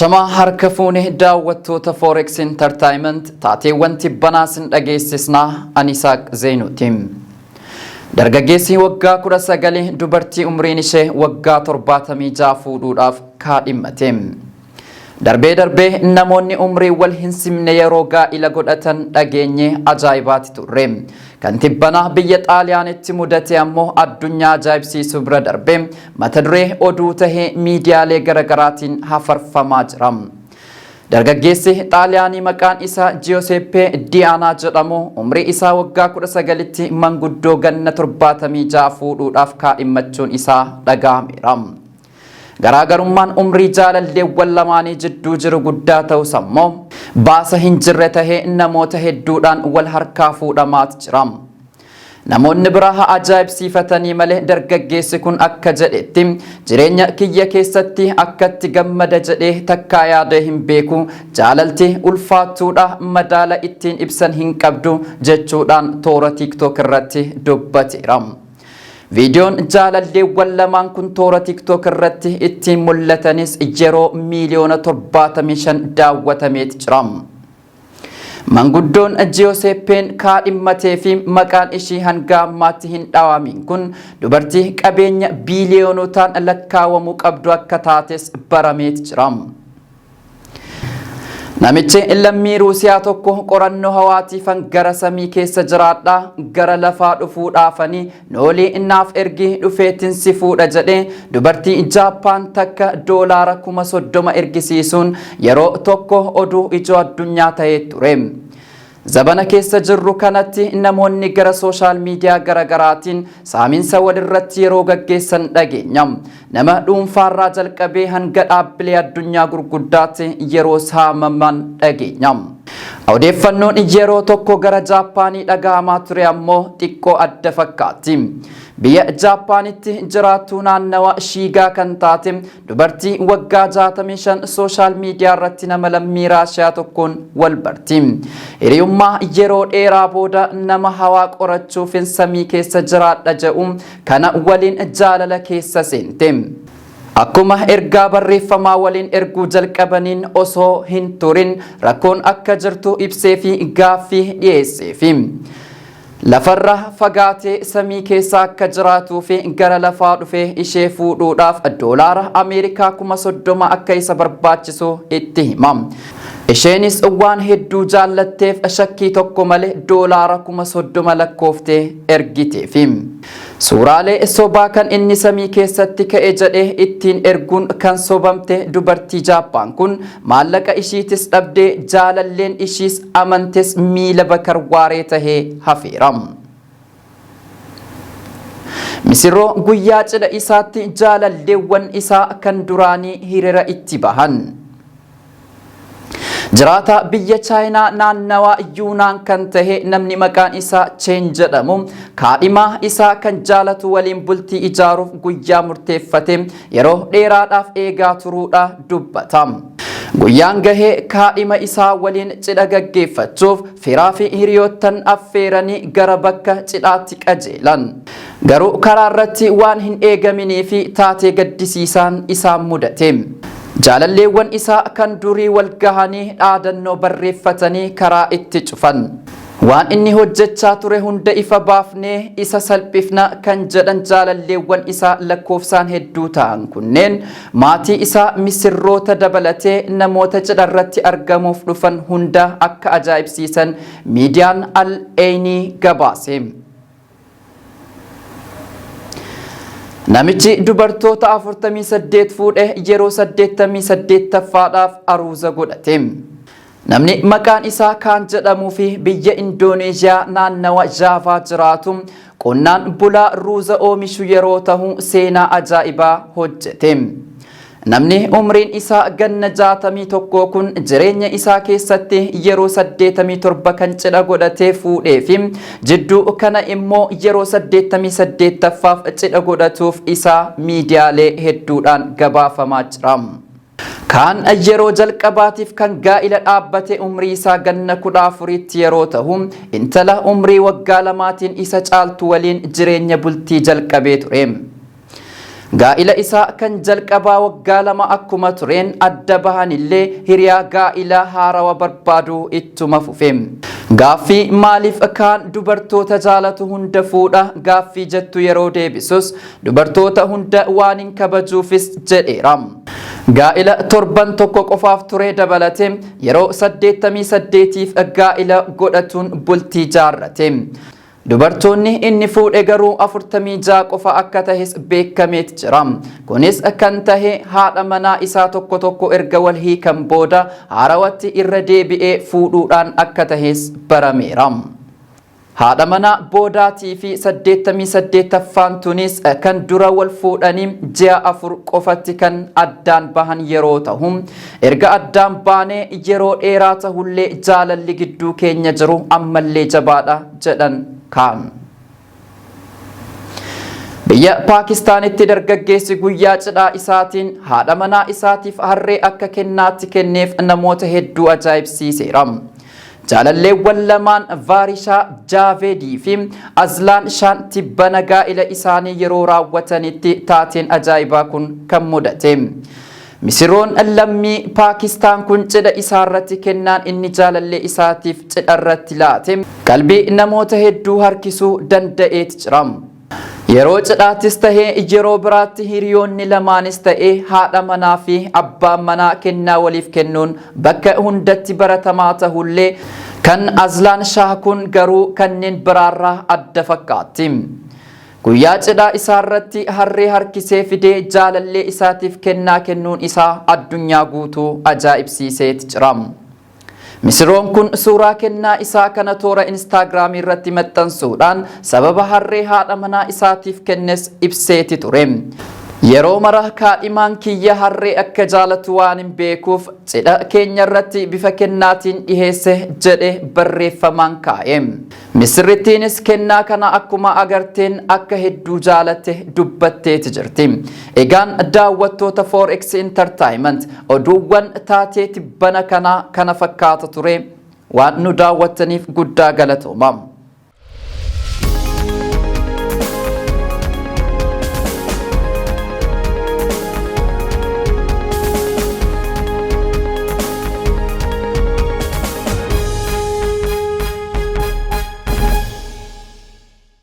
Ashamaa harka fuune daawwattoota Forex Entertainment, taateewwan tibbanaa sin dhageessisnaa, ani Isaaq Zeenuuti. Dargaggeessi waggaa 19 dubartii umriin ishee waggaa 76 fuudhuudhaaf kaadhimmate. Darbee darbee namoonni umrii wal hin simne yeroo gaa'ila godhatan dhageenye ajaa'ibaati turre. Kan tibbanaa biyya Xaaliyaanitti mudate ammoo addunyaa ajaa'ibsiisuu bira darbee mata duree oduu tahee miidiyaalee garagaraatiin hafarfamaa jira. Dargaggeessi Xaaliyaanii maqaan isaa Jiyooseppee Diyaanaa jedhamu umrii isaa waggaa 19tti manguddoo ganna 76 fuudhuudhaaf kaadhimmachuun isaa dhaga'ameera. Garaagarummaan umrii jaalalleewwan lamaanii jidduu jiru guddaa ta'us ammoo baasa hin jirre tahee namoota hedduudhaan wal harkaa fuudhamaat jira. Namoonni biraa haa ajaa'ibsiifatanii malee dargaggeessi kun akka jedhetti, jireenya kiyya keessatti akkatti gammada jedhee takkaa yaadee hin beeku, jaalalti ulfaattuudha, madaala ittiin ibsan hin qabdu jechuudhaan toora TikTok irratti dubbateera. Viidiyoon jaalalleewwan lamaan kun toora TikTok irratti ittiin mul'atanis yeroo miiliyoona 75 daawwatameet jira. Manguddoon Jiyooseppeen kaadhimmatee fi maqaan ishii hanga ammaatti hin dhawaamiin kun dubartii qabeenya biiliyoonotaan lakkaawamu qabdu akka taates barameet jira. Namichi lammii Ruusiyaa tokko qorannoo hawaatiifan gara samii keessa jiraadha, gara lafaa dhufuudhaafanii noolii naaf ergi, dhufeetin si fuudha jedhee dubartii Jaappaan takka doolaara 30,000 ergisiisuun yeroo tokko oduu ijoo addunyaa ta'ee ture. Zabana keessa jirru kanatti namoonni gara sooshaal miidiyaa garagaraatiin saaminsa walirratti yeroo gaggeessan dhageenya. Nama dhuunfaarraa jalqabee hanga dhaabbilee addunyaa gurguddaatti yeroo saamaman dhageenya. Odeeffannoon yeroo tokko gara Jaappaanii dhaga'amaa ture ammoo xiqqoo adda fakkaatti. Biyya Jaappaanitti jiraattuu naannawa Shiigaa kan taate dubartii waggaa 65 sooshaal miidiyaa irratti nama lammii Raashiyaa tokkoon wal barti. Hiriyummaa yeroo dheeraa booda nama hawaa qorachuufin samii keessa jiraadha jedhu kana waliin jaalala keessa seente. Akkuma ergaa barreeffamaa waliin erguu jalqabaniin osoo hin turin rakkoon akka jirtu ibseefi gaaffii dhiyeesseefi. Lafarra fagaatee samii keessa akka jiraatuu fi gara lafaa dhufee ishee fuudhuudhaaf doolaara Ameerikaa 30,000 akka isa barbaachisu itti hima. Isheenis waan hedduu jaallatteef shakkii tokko malee doolaara 30,000 lakkooftee ergiteefi. Suuraalee sobaa kan inni samii keessatti ka'e jedhee ittiin erguun kan sobamte dubartii Jaappaan kun maallaqa ishiitis dhabdee, jaalalleen ishiis amantes miila bakar waaree tahee hafeera. Misirroo guyyaa cidha isaatti jaalalleewwan isaa kan duraanii hiriira itti bahan. Jiraataa biyya Chaayinaa naannawaa Yuunaan kan tahe namni maqaan isaa Cheen jedhamu kaadhimaa isaa kan jaalatu waliin bultii ijaaruuf guyyaa murteeffate yeroo dheeraadhaaf eegaa turuudha dubbata. Guyyaan gahee kaadhima isaa waliin cidha gaggeeffachuuf firaa fi hiriyoottan affeeranii gara bakka cidhaatti qajeelan. Garuu karaa irratti waan hin eegaminii fi taatee gaddisiisaan isaan mudate. Jaalalleewwan isaa kan durii wal gahanii dhaadannoo barreeffatanii karaa itti cufan. Waan inni hojjechaa ture hunda ifa baafnee isa salphifna kan jedhan jaalalleewwan isaa lakkoofsaan hedduu ta'an kunneen maatii isaa misirroota dabalatee namoota cidha irratti argamuuf dhufan hunda akka ajaa'ibsiisan miidiyaan Al Ain gabaase. Namichi dubartoota 48 fuudhe yeroo 88ffaadhaaf aruuza godhate. Namni maqaan isaa Kaan jedhamuu fi biyya Indooneeziyaa naannawa Jaavaa jiraatu qonnaan bulaa ruuza oomishu yeroo tahu seenaa ajaa'ibaa hojjete. Namni umriin isaa ganna 61 kun jireenya isaa keessatti yeroo 87 kan cidha godhatee fuudhee fi jidduu kana immoo yeroo 88ffaaf cidha godhatuuf isaa miidiyaalee hedduudhaan gabaafamaa jira. Kaan yeroo jalqabaatiif kan gaa'ila dhaabbate umrii isaa ganna 14tti yeroo tahu intala umrii waggaa lamaatiin isa caaltu waliin jireenya bultii jalqabee ture. Gaa'ila isaa kan jalqabaa waggaa 2 akkuma tureen adda bahanillee hiriyaa gaa'ilaa haarawa barbaaduu ittuma fufe. Gaaffii maaliif kaan dubartoota jaalatu hunda fuudha gaaffii jettu yeroo deebisus dubartoota hunda waanin kabajuufis jedheera. Gaa'ila torban tokko qofaaf ture dabalatee yeroo 88f gaa'ila godhatuun bultii jaarrate. Dubartoonni inni fuudhe garuu 46 qofa akka tahes beekameet jira. Kunis kan tahe haadha manaa isaa tokko tokko erga wal hiikan booda haarawatti irra deebi'ee fuudhuudhaan akka tahes barameera. Haadha manaa boodaatii fi 88ffaan tunis kan dura wal fuudhanii ji'a 4 qofatti kan addaan bahan yeroo tahu, erga addaan baanee yeroo dheeraa tahullee jaalalli gidduu keenya jiru ammallee jabaadha jedhan kaan. Biyya Paakistaanitti dargaggeessi guyyaa cidhaa isaatiin haadha manaa isaatiif harree akka kennaatti kenneef namoota hedduu ajaa'ibsiiseera. Jaalalleewwan lamaan Vaarishaa Jaaveedii fi Azlaan Shaan tibbana gaa'ila isaanii yeroo raawwatanitti taateen ajaa'ibaa kun kan mudate. Misiroon lammii Paakistaan kun cidha isaarratti kennaan inni jaalallee isaatiif cidharratti laate qalbii namoota hedduu harkisuu danda'eet jira. Yeroo cidhaattis tahee yeroo biraatti hiriyoonni lamaanis ta'e haadha manaa fi abbaan manaa kennaa waliif kennuun bakka hundatti baratamaa tahullee kan Azlaan Shaah kun garuu kanneen biraarraa adda fakkaatti. Guyyaa cidhaa isaarratti harree harkisee fidee jaalallee isaatiif kennaa kennuun isaa addunyaa guutuu ajaa'ibsiiseet jira. Misiroon kun suuraa kennaa isaa kana toora Instaagiraamii irratti maxxansuudhaan sababa harree haadha manaa isaatiif kennes ibseeti ture. Yeroo mara kaadhimaan kiyya harree akka jaalatu waanin beekuuf cidha keenya irratti bifa kennaatiin dhiheesse jedhe barreeffamaan kaa'e. Misirrittiinis kennaa kana akkuma agarteen akka hedduu jaalatte dubbatteeti jirti. Egaan daawwattoota 4X Entertainment oduuwwan taatee tibbana kanaa kana fakkaata ture. Waan nu daawwattaniif guddaa galatooma.